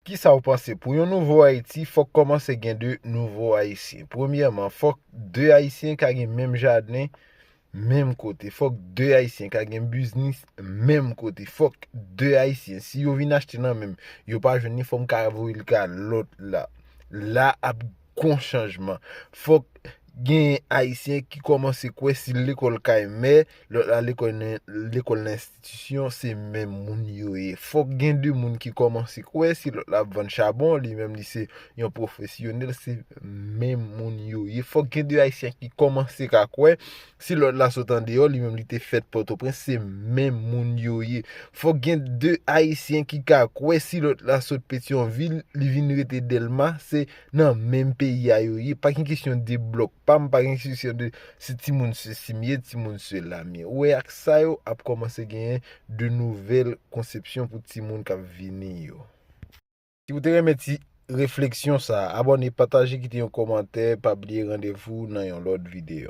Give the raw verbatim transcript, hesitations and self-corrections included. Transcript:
Kisa w panse? Pou yon nouvo Ayiti, fòk kòmanse gen de nouvo Ayisyen. Premyèman, fòk de Ayisyen ka gen menm jaden, menm kote. Fòk de Ayisyen ka gen biznis menm kote. Fòk de Ayisyen, si yo vin achte nan menm, yo pa jwenn li, fò m ka voye l ka lòt la. La ap gon chanjman. Fòk gen Ayisyen ki kòmanse kwè si lekòl kay mè, lòt la lekòl nan, lekòl nan enstitisyon, se menm moun yo ye. Fòk gen de moun ki kòmanse kwè si lòt la ap vann chabon, li menm li se yon pwofesyonèl, se menm moun yo ye. Fòk gen de Ayisyen ki kòmanse ka kwè si lòt la sot andeyò, li menm li te fèt Pòtoprens, se menm moun yo ye. Fòk gen de Ayisyen ki ka kwè si lòt la sot Petyonvil, li vin rete Dèlma, se nan menm peyi a yo ye. Pa gen kesyon de blòk pa m, pa gen kesyon de si timoun sesi m ye, timoun sela m ye. Ou wè, ak sa yo ap kòmanse genyen de nouvèl konsepsyon pou timoun k ap vini yo. Si w te renmen ti refleksyon sa a, abòne, pataje, kite yon kòmantè, pa bliye randevou nan yon lòt videyo.